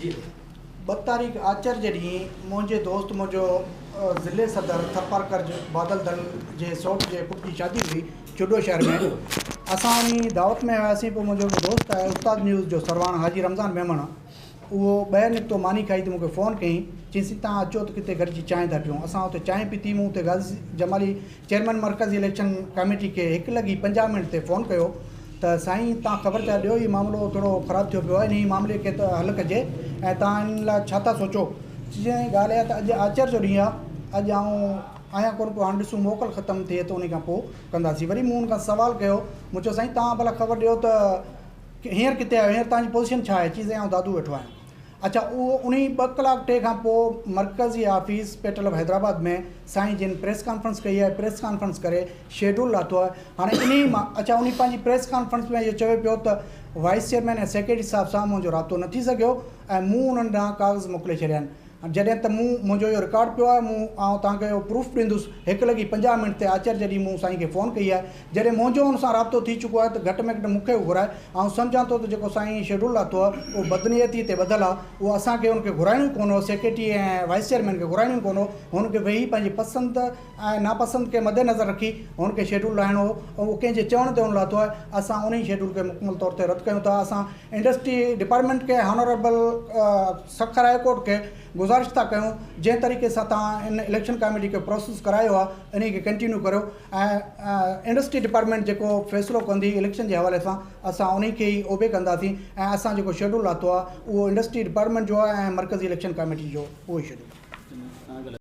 جي. ٻه تاريخ آچر جي ڏينهن منهنجي دوست منهنجو ضلعي صدر ٿرپارڪر بادل دل جي سئوٽ جي پٽ جي شادي هئي چوڏو شهر ۾ اسان وڃي دعوت ۾ وياسين پوء منهنجو هڪ دوست آهي استاد نيوز جو سرواڻ حاجي رمضان ميمڻ اهو ٻاهر نڪتو ماني کائي ته مون کي فون ڪيائين چيائين سائين توهان اچو ته ڪٿي گڏجي چانهه ٿا پيئون اسان اتي چانهه پيتي مون اتي غازي جمالي چيئرمين مرڪزي اليڪشن ڪاميٽي کي هڪ لڳي 50 منٽ تي فون ڪيو ته سائين توهان خبر چار ڏيو هي معاملو ٿورو خراب ٿيو پيو آهي انهي معاملي کي ته حل ڪجي ۽ توهان ان لاء ڇا ٿا سوچو چيائين ڳالهه اها ته اڄ آچر جو ڏينهن آهي اڄ آئون آهيان ڪونه پيو هاڻ ڏسون موڪل ختم ٿئي ته انهي کان پوء ڪنداسين وري مون ان کان سوال ڪيو مون چيو سائين توهان ڀلا خبر ڏيو ته هينئر ڪٿي آهيو هينئر توهان جي پوزيشن ڇا آهي چيائين سائين آئون دادو ويٺو آهيان اڇا اهو انهي ٻه ڪلاڪ ٽي کان پوء مرڪزي آفيس پيٽل آف حيدرآباد ۾ سائين جن پريس ڪانفرنس ڪئي آهي پريس ڪانفرنس ڪري شيڊول لاٿو آهي هاڻي انهي مان اڇا انهي پنهنجي پريس ڪانفرنس ۾ اهو چوي پيو ته وائيس چيئرمين ۽ سيڪريٽري صاحب سان منهنجو رابطو نه ٿي سگهيو ۽ مون انهن ڏانهن ڪاغذ موڪلي ڇڏيا آهن جڏهن ته مون منهنجو اهو رڪارڊ پيو آهي مون آئون توهان کي اهو پروف ڏيندس هڪ لڳي 50 منٽ تي آچر جي ڏينهن مون سائين کي فون ڪئي آهي جڏهن منهنجو ان سان رابطو ٿي چڪو آهي ته گهٽ ۾ گهٽ مون کي به گهرائي. آئون سمجهان ٿو ته جيڪو سائين شيڊول لاٿو آهي اهو بدنيتي تي ٻڌل آهي. اهو اسان کي ان کي گهرائڻو ئي ڪونه هو، سيڪريٽري ۽ وائيس چيئرمين کي گهرائڻو ئي ڪونه هو. هن کي ويهي پنهنجي پسند ۽ ناپسند کي مدنظر رکي هن کي شيڊول لاهڻو هو. اهو ڪنهن جي چوڻ تي هن لاٿو آهي. اسان انهي شيڊول کي مڪمل طور تي رد ڪيون ٿا. اسان انڊسٽري ڊپارٽمينٽ کي هانريبل سکر هاء ڪورٽ کي گذارش ٿا ڪيون جنهن طريقي سان توهان ان اليڪشن ڪاميٽي کي پروسيس ڪرايو آهي انهي کي ڪنٽينيو ڪريو. ۽ انڊسٽري ڊپارٽمينٽ جيڪو فيصلو ڪندي اليڪشن جي حوالي سان اسان انهي کي ئي اوبي ڪنداسين ۽ اسان جيڪو شيڊول لاٿو آهي اهو انڊسٽري ڊپارٽمينٽ جو آهي ۽ مرڪزي اليڪشن ڪاميٽي جو اهو ئي شيڊول آهي.